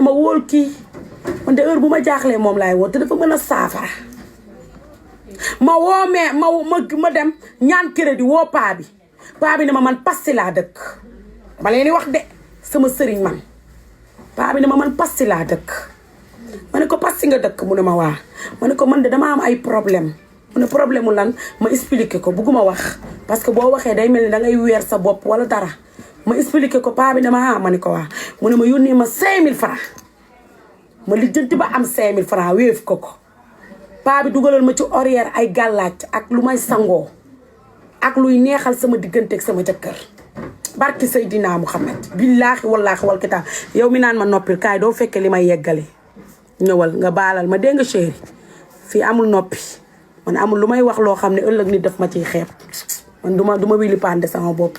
ma wóol kii man de heure bu ma jaaxlee moom laay woo te dafa mën a saafara ma woo ma dem ñaan crédit woo paa bi ne ma man pasti laa dëkk ma leen di wax de sama sëriñ man paa bi ne ma man pasti laa dëkk ma ne ko pasti nga dëkk mu ne ma waa ma ne ko man de dama am ay problème mu ne problème mu lan ma expliqué ko bugguma wax parce que boo waxee day mel ni da ngay weer sa bopp wala dara ma expliqué ko paa bi ne ma ma ne ko waa mu ne ma yónnee ma 5000 francs ma lijjanti ba am 5000 francs wéef ko paa bi dugalal ma ci horaire ay gàllaaj ak lu may sangoo ak luy neexal sama digganteeg sama jëkkër barki Seydina Muhammad billaahi wallaahi wal kitaab yow mi naan ma noppil kaay doo fekkee li may yeggale ñëwal nga baalal ma dégg nga chéri fii amul noppi man amul lu may wax loo xam ne ëllëg nit daf ma ciy xeeb man duma wili pande sama bopp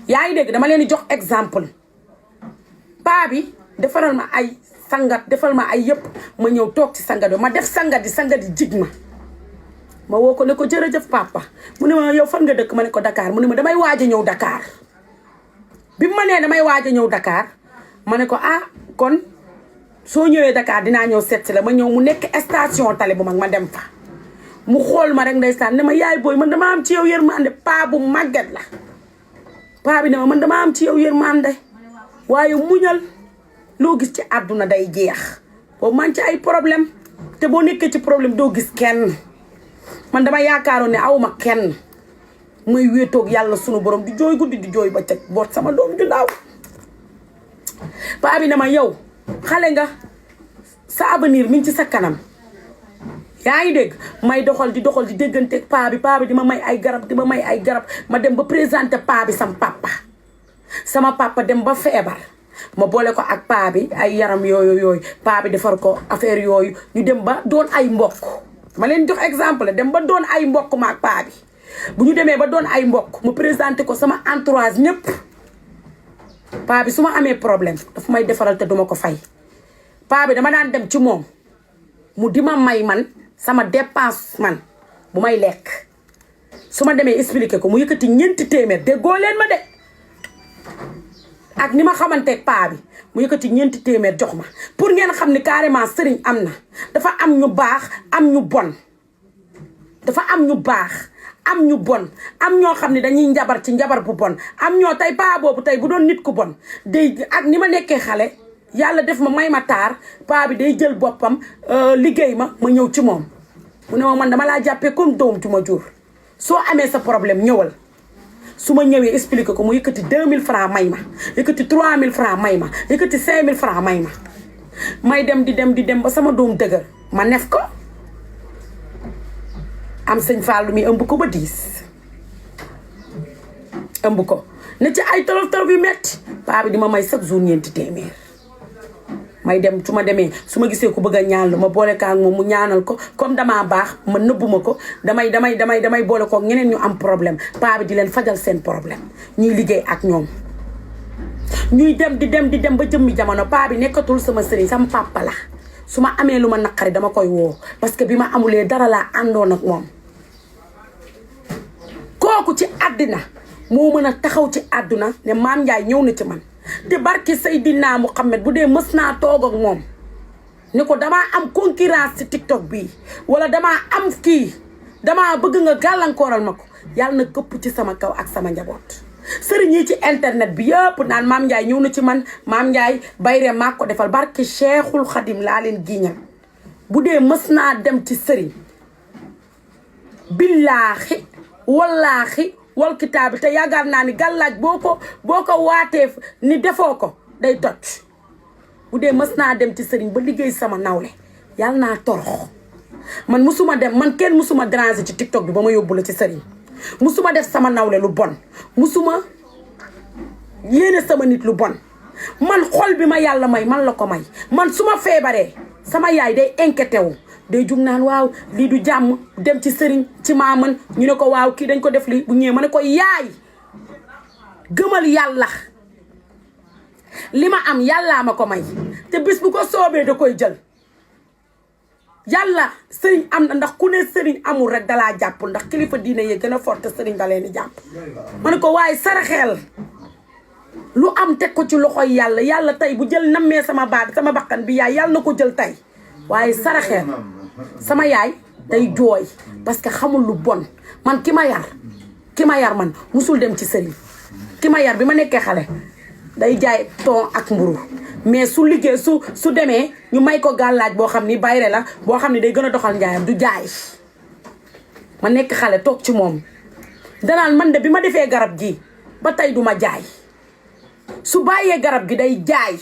yaa ngi dégg dama leen di jox exemple paa bi defaral ma ay sangat defal ma ay yëpp ma ñëw toog ci sangat ma def sangat yi jig ma woo ko ne ko jërëjëf papa mu ne ma yow fan nga dëkk ma ne ko Dakar mu ne ma damay waaj a ñëw Dakar bi ma nee damay waaj a ñëw Dakar ma ne ko kon soo ñëwee Dakar dinaa ñëw seet si la ma ñëw mu nekk station tali bu mag ma dem fa mu xool ma rek ndeysaan ne ma yaay booy man dama am ci yow yërmande paa bu màgget la paa bi ne ma man dama am ci yow yërmande waaye muñal loo gis ci àdduna day jeex boobu man ci ay problème te boo nekkee ci problème doo gis kenn man dama yaakaaroon ne awma kenn muy wéetoog yàlla sunu borom di jooy guddi di jooy ba ca boot sama doom ju ndaw paa bi ne ma yow xale nga sa avenir mi ngi ci sa kanam yaa ngi dégg may doxal di dégganteeg paa bi di ma may ay garab ma dem ba présenté paa bi sama papa dem ba feebar ma boole ko ak paa bi ay yaram yooyu paa bi defar ko affaire yooyu ñu dem ba doon ay mbokk ma leen jox exemple dem ba doon ay mbokk ma ak paa bi bu ñu demee ba doon ay mbokk mu présenté ko sama entourage ñëpp paa bi su ma amee problème daf may defaral te duma ko fay paa bi dama daan dem ci moom mu di ma may man sama dépense man bu may lekk su ma demee expliqué ko mu yëkkati 4 téeméer déggoo leen ma de ak ni ma xamanteeg paa bi mu yëkkati 4 téeméer jox ma pour ngeen xam ni carrément sëriñ am na dafa am ñu baax am ñu bon dafa am ñu baax am ñu bon am ñoo xam ne dañuy njabar ci njabar bu bon am ñoo tey paa boobu tey bu doon nit ku bon day ak ni ma nekkee xale yàlla def ma may ma taar paa bi day jël boppam liggéey ma ñëw ci moom mu ne ma man dama laa jàppee comme doom ju ma jur soo amee sa problème ñëwal su ma ñëwee expliqué ko mu yëkkati 2000 francs may ma yëkkati 3000 francs may ma yëkkati 5000 francs may ma may dem di dem ba sama doom dëgër ma nef ko am sëñ Fallou mi ëmb ko ba 10 ëmb ko ne ci ay tolof yu metti paa bi di ma may chaque jour 4 téeméer may dem su ma demee su ma gisee ku bëgg a ñaan lu ma boole ko ak moom mu ñaanal ko comme damaa baax ma nëbbuma ko damay boole ko ñeneen ñu am problème paa bi di leen fajal seen problème ñuy liggéey ak ñoom ñuy dem di dem ba jëmmi jamono paa bi nekkatul sama sëriñ sama papa la su ma amee lu ma naqari dama koy woo parce que bi ma amulee dara laa àndoon ak moom kooku ci àddina moo mën a taxaw ci àdduna ne Mame Ndiaye ñëw na ci man te barki Seydina Muhammad bu dee mës naa toog ak moom ne ko damaa am concurrence ci TikTok bii wala damaa am kii damaa bëgg nga gàllankooral ma ko yàlla na këpp ci sama kaw ak sama njaboot sëriñ yi ci internet bi yëpp naan Mame Ndiaye ñëw na ci man Mame Ndiaye bayre maa ko defal barki Cheikhul Khadim laa leen giiñal bu dee mës naa dem ci sëriñ billaahi wallaahi wal kitaabi te yaakaar naa ni gàllaaj boo ko waatee ni defoo ko day toj bu dee mës naa dem ci sëriñ ba liggéey sama nawle yàlla naa torox man musuma dem man kenn musuma déranger ci TikTok bi ba ma yóbbu la ci sëriñ musuma def sama nawle lu bon musuma yéene sama nit lu bon man xol bi ma yàlla may man la ko may man su ma feebaree sama yaay day inquiété wu day jug naan waaw lii du jàmm dem ci sëriñ ci maaman ñu ne ko waaw kii dañ ko def lii bu ñëwee ma ne ko yaay gëmal yàlla li ma am yàllaa ma ko may te bis bu ko soobee da koy jël yàlla sëriñ am na ndax ku ne sëriñ amul rek dalaa jàppul ndax kilifa diine yee gën a forte sëriñ da leen di jàpp ma ne ko waaye saraxeel lu am teg ko ci loxoy yàlla yàlla tey bu jël nammee sama baat sama bakkan bi yaay yàlla na ko jël tey waaye saraxeer sama yaay day jooy parce que xamul lu bon man ki ma yar man musul dem ci sëriñ ki ma yar bi ma nekkee xale day jaay ton ak mburu mais su liggéey su demee ñu may ko gàllaaj boo xam ni bayre la boo xam ni day gën a doxal njaayam du jaay ma nekk xale toog ci moom danaan man de bi ma defee garab gi ba tey duma jaay su bàyyee garab gi day jaay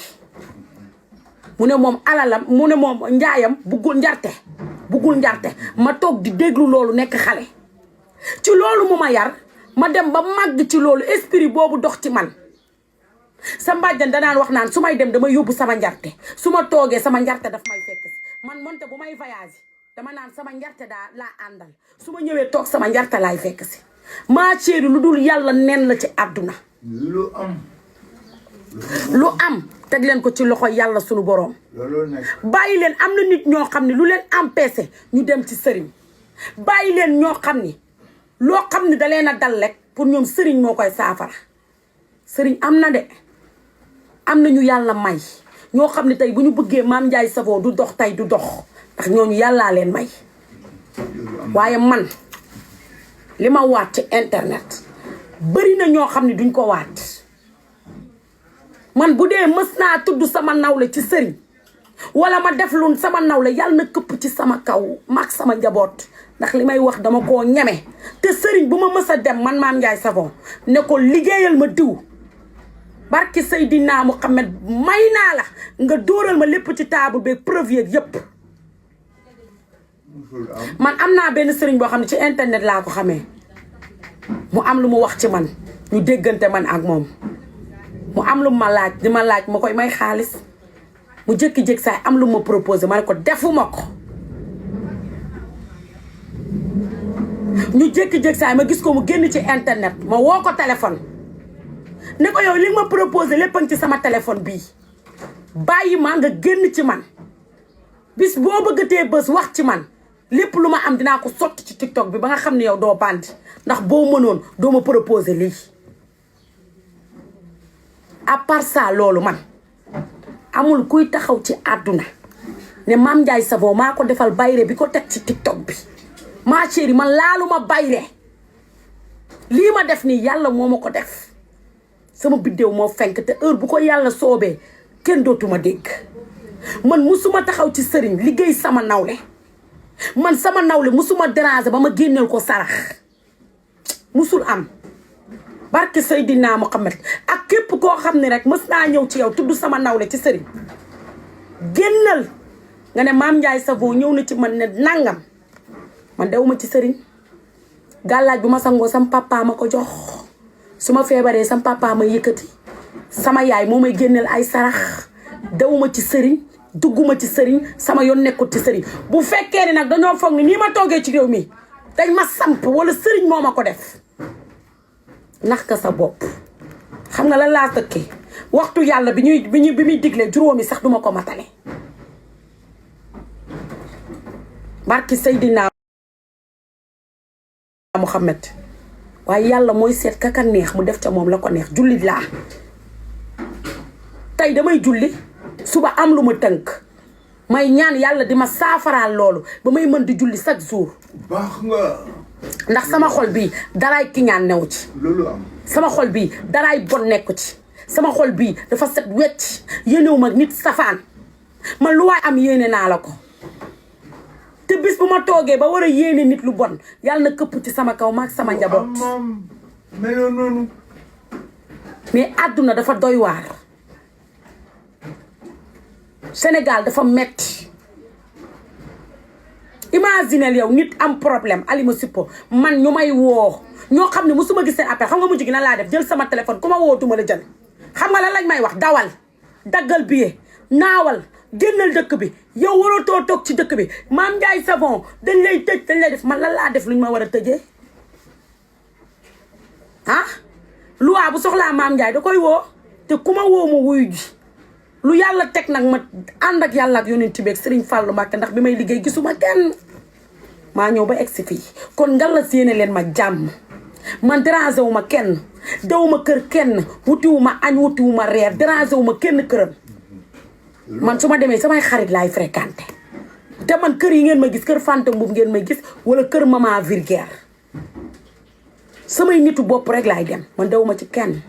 mu ne moom alalam mu ne moom njaayam buggul njarte ma toog di déglu loolu nekk xale ci loolu mu ma yar ma dem ba màgg ci loolu esprit boobu dox ci man sa mbàjjan danaan wax naan su may dem dama yóbbu sama njarte su ma toogee sama njarte daf may fekk si man monte bu may voyage dama naan sama njarte daa laa àndal su ma ñëwee toog sama njarte laay fekk si maa chéri lu dul yàlla nen la ci àdduna lu am teg leen ko ci loxo yàlla sunu boroom bàyyi leen am na nit ñoo xam ne lu leen empêché ñu dem ci sëriñ bàyyi leen ñoo xam ni loo xam ne da leen a dal rek pour ñoom sëriñ moo koy saafara sëriñ am na de am na ñu yàlla may ñoo xam ne tey bu ñu bëggee Mame Ndiaye Savon du dox tey du dox ndax ñooñu yàllaa leen may waaye man li ma waat ci internet bari na ñoo xam ne duñ ko waat man bu dee mës naa tudd sama nawle ci sëriñ wala ma def lu sama nawle yàlla na këpp ci sama kaw maag sama njaboot ndax li may wax dama koo ñeme te sëriñ bu ma mës a dem man Mame Ndiaye Savon ne ko liggéeyal ma diw barki Seydina Muhammad may naa la nga dóoral ma lépp ci table beeg preuve yeeg yépp man am naa benn sëriñ boo xam ne ci internet laa ko xamee mu am lu mu wax ci man ñu déggante man ak moom mu am lu ma laaj di ma laaj ma koy may xaalis mu jékki-jékki saay am lu ma proposé ma ne ko defuma ko ñu jékki-jékki saay ma gis ko mu génn ci internet ma woo ko téléphone ne ko yow li ma proposé lépp ci sama téléphone bii bàyyi ma nga génn ci man bis boo bëggatee bës wax ci man lépp lu ma am dinaa ko sotti ci TikTok bi ba nga xam ne yow doo bandi ndax boo mënoon doo ma proposé lii à part ça loolu man amul kuy taxaw ci àdduna ne Mame Ndiaye Savon maa ko defal bayre bi ko teg ci TikTok bi ma chérie man laaluma bayre lii ma def nii yàlla moo ma ko def sama biddéew moo fenk te heure bu ko yàlla soobee kenn dootuma dégg man musuma taxaw ci sëriñ liggéey sama nawle man sama nawle musuma déranger ba ma génneel ko sarax musul am barke Seydina Muhammad ak képp koo xam ne rek mës naa ñëw ci yow tudd sama nawle ci sëriñ génnal nga ne Mame Ndiaye Savon ñëw na ci man ne nangam man dewuma ci sëriñ gàllaaj bu ma sangoo sam papa ma ko jox su ma feebaree sam papa ma yëkkati sama yaay moo may génneel ay sarax dewuma ci sëriñ dugguma ci sëriñ sama yoon nekkul ci sëriñ bu fekkee ne nag dañoo foog ni nii ma toogee ci réew mi dañ ma samp wala sëriñ moo ma ko def nax ka sa bopp xam nga lan laa tëkkee waxtu yàlla bi muy digle juróomi sax duma ko matale barki Seydina Muhammad waaye yàlla mooy seet kaka neex mu def ca moom la ko neex jullit laa tey damay julli suba am lu ma tënk may ñaan yàlla di ma saafaraal loolu ba may mën di julli chaque jour baax nga ndax sama xol bii daraay kiñaan newu ci loolu am sama xol bii daraay bon nekku ci sama xol bii dafa set wecc yéenewu ma nit safaan man lu waay am yéene naa la ko te bis bu ma toogee ba war a yéene nit lu bon yàlla na këpp ci sama kaw maag sama njaboot meloon noonu mais àdduna dafa doy waar Sénégal dafa metti imaginel yow nit am problème alima suppo man ñu may woo ñoo xam ne musuma gis seen appel xam nga mujj gi na laa def jël sama téléphone ku ma woo duma la jël xam nga lan lañ may wax dawal daggal billet naawal génnal dëkk bi yow waratoo toog ci dëkk bi Mame Ndiaye Savon dañ lay tëj dañ lay def man lan laa def lu ñu ma war a tëjee ah loi bu soxlaa Mame Ndiaye da koy woo te ku ma woo mu wuyu ji lu yàlla teg nag ma ànd ak yàlla ak yonent bi ak Serigne Fallou Mbacké ndax bi may liggéey gisuma kenn maa ñëw ba egsi fii kon nga la séene leen ma jàmm man déranger wu ma kenn dawuma kër kenn wutiwuma añ wutiwuma reer dérangé wuma kenn këram man su ma demee samay xarit laay fréquenté te man kër yi ngeen ma gis kër Fanta Mbuub ngeen ma gis wala kër maman vulgaire samay nitu bopp rek laay dem man dawuma ci kenn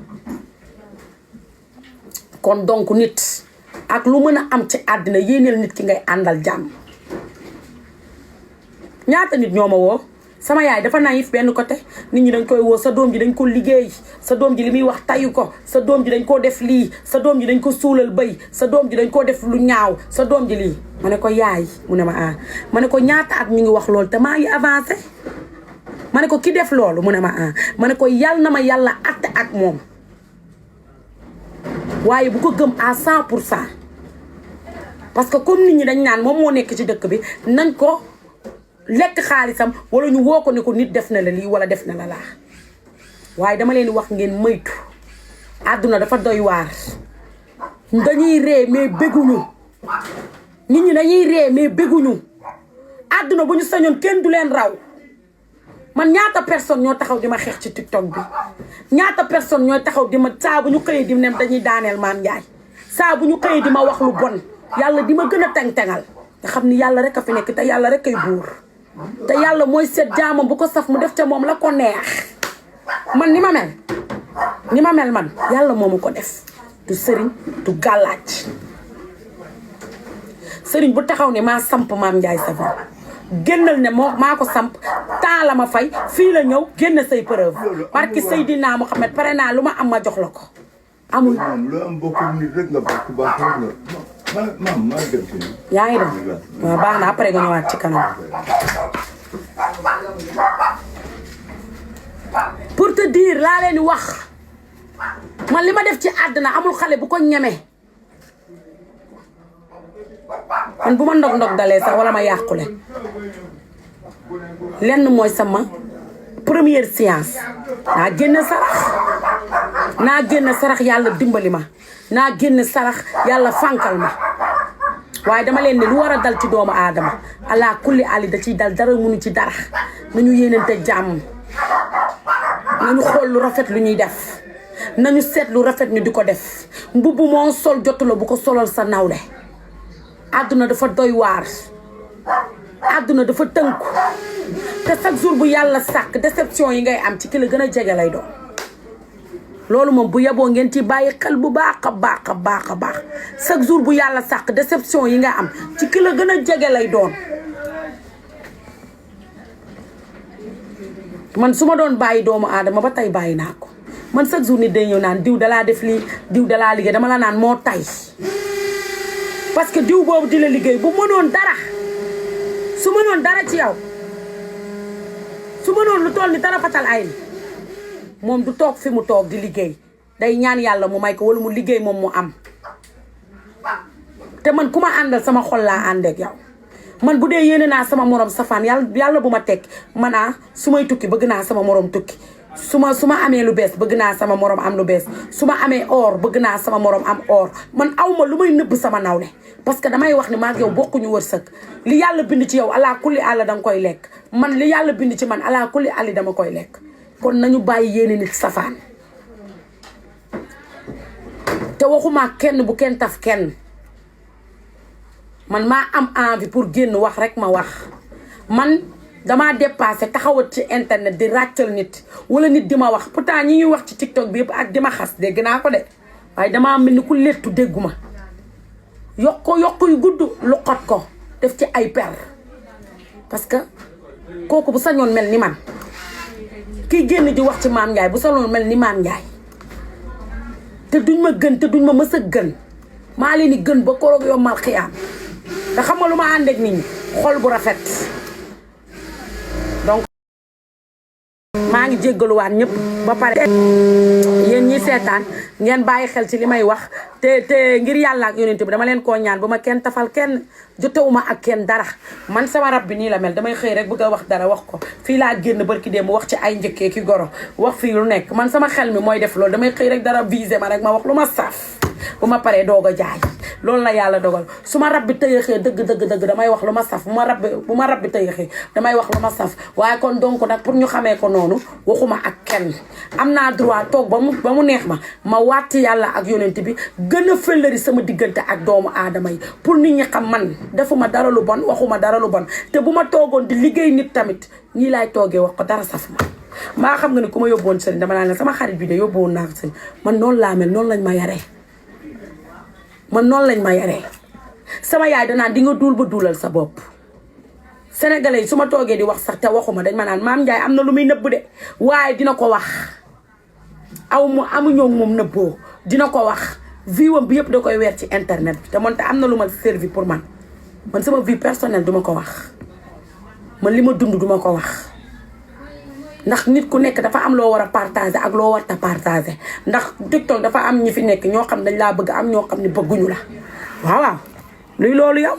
kon donc nit ak lu mën a am ci àddina yéeneel nit ki ngay àndal jàmm ñaata nit ñoo ma woo sama yaay dafa naïf benn côté nit ñi dañ koy woo sa doom ji dañ ko liggéey sa doom ji li muy wax tayu ko sa doom ji dañ koo def lii sa doom ji dañ ko suulal bëy sa doom ji dañ koo def lu ñaaw sa doom ji lii ma ne ko yaay mu ne ma ah ma ne ko ñaata at ñu ngi wax loolu te maa ngi avancé ma ne ko ki def loolu mu ne ma ah ma ne ko yàlla na ma yàlla atte ak moom waaye bu ko gëm à 100% parce que comme nit ñi dañ naan moom moo nekk ci dëkk bi nañ ko lekk xaalisam wala ñu woo ko ne ko nit def na la lii wala def na la laa waaye dama leen di wax ngeen moytu àdduna dafa doy waar dañuy ree mais bégguñu nit ñi dañuy ree mais bégguñu àdduna bu ñu sañoon kenn du leen raw man ñaata personne ñoo taxaw di ma xeex ci TikTok bi ñaata personne ñooy taxaw di ma saa bu ñu xëyee di nem dañuy daaneel Mame Ndiaye saa bu ñu xëyee di ma wax lu bon yàlla di ma gën a teng-tengal nga xam ni yàlla rek a fi nekk te yàlla rek ay buur te yàlla mooy seet jaamam bu ko saf mu def ca moom la ko neex man ni ma mel man yàlla moomu ko def du sëriñ du gàllaaj sëriñ bu taxaw ne maa samp Mame Ndiaye Savon génnal ne maa ko samp temps la ma fay fii la ñëw génn say preuve parce que Seydina Mohamed pare naa lu ma am ma jox la ko amul lu am bokk nit rek nga bokk baax nga maa dem ci yaa ngi dem waaw baax na après nga ñëwaat ci kanam pour te dire laa leen di wax man li ma def ci àddina amul xale bu ko ñeme man bu ma ndog dalee sax wala ma yàqule lenn mooy sama première séance naa génn sarax yàlla dimbali ma naa génn sarax yàlla fànkal ma waaye dama leen ne lu war a dal ci doomu aadama ala kulli ali da ciy dal dara munu ci dara nañu yéenante jàmm nañu xool lu rafet lu ñuy def nañu seet lu rafet ñu di ko def mbubb moo sol jotu la bu ko solal sa nawle àdduna dafa doy waar àdduna dafa tënku te chaque jour bu yàlla sàkk déception yi ngay am ci ki la gën a jege lay doon loolu moom bu yeboo ngeen ci bàyyi xel bu baax a baax chaque jour bu yàlla sàkk déception yi nga am ci ki la gën a jege lay doon man su ma doon bàyyi doomu aadama ba tey bàyyi naa ko man chaque jour nit day ñëw naan diw dalaa def lii diw dalaa liggéey dama la naan moo tay parce que diw boobu di la liggéey bu mënoon dara su mënoon dara ci yow su mënoon lu toll ni dara fatal ay ni moom du toog fi mu toog di liggéey day ñaan yàlla mu may ko wala mu liggéey moom mu am te man ku ma àndal sama xol laa ànd ak yow man bu dee yéene naa sama morom safaan yàlla bu ma tekk man su may tukki bëgg naa sama morom tukki su ma amee lu bees bëgg naa sama morom am lu bees su ma amee or bëgg naa sama morom am or man awma lu may nëbb sama nawle parce que damay wax ni maag yow bokkuñu wërsëg li yàlla bind ci yow ala kulli àlla danga koy lekk man li yàlla bind ci man ala kulli àlli dama koy lekk kon nañu bàyyi yéene nit safaan te waxuma kenn bu kenn taf kenn man maa am envie pour génn wax rek ma wax man damaa dépassé taxawat ci internet di ràccal nit wala nit di ma wax pourtant ñi ñuy wax ci TikTok bi yëpp ak di ma xas dégg naa ko de waaye damaa mel ni ku lettu dégguma yokk yu gudd lu xot ko def ci ay per parce que kooku bu sañoon mel ni man kii génn di wax ci Mame Ndiaye bu sañoon mel ni Mame Ndiaye te duñ ma gën te duñ ma mës a gën maa leen di gën ba koroog yombal xiyaam te xam nga lu ma ànd ak nit ñi xol bu rafet donc maa ngi jéggaluwaat ñëpp ba pare yéen ñi seetaan ngeen bàyyi xel ci li may wax te ngir yàlla ak yonent bi dama leen koo ñaan bu ma kenn tafal kenn jotewuma ak kenn dara man sama rab bi nii la mel damay xëy rek bëgg a wax dara wax ko fii laa génn barki démb wax ci ay njëkkee ki goro wax fii lu nekk man sama xel mi mooy def loolu damay xëy rek dara visé ma rek ma wax lu ma saf bu ma paree doog a jaay loolu la yàlla dogal su ma rab bi tëyëxee dëgg damay wax lu ma saf bu ma rab bi tëyëxee damay wax lu ma saf waaye kon donc nag pour ñu xamee ko noonu waxuma ak kenn am naa droit toog ba mu neex ma wàtti yàlla ak yonent bi gën a fëllëri sama diggante ak doomu aadama yi pour nit ñi xam man defuma dara lu bon waxuma dara lu bon te bu ma toogoon di liggéey nit tamit ñii laay toogee wax ko dara saf maa xam nga ne ku ma yóbbuwoon sëriñ dama naan la sama xarit bi de yóbbuwoon naa ko sëriñ man noonu laa mel noonu lañ ma yaree sama yaay danaan di nga duul ba duulal sa bopp sénégalais yi su ma toogee di wax sax te waxuma dañ ma naan Mame Ndiaye am na lu muy nëbb de waaye dina ko wax amuñoo moom nëbboo dina ko wax vie wam bi yëpp da koy weer ci internet bi te man te am na lu ma servi pour man sama vie personnelle duma ko wax man li ma dund duma ko wax ndax nit ku nekk dafa am loo war a partager ak loo warta partager ndax TikTok dafa am ñi fi nekk ñoo xam dañ laa bëgg am ñoo xam ne bëgguñu la waaw luy loolu yow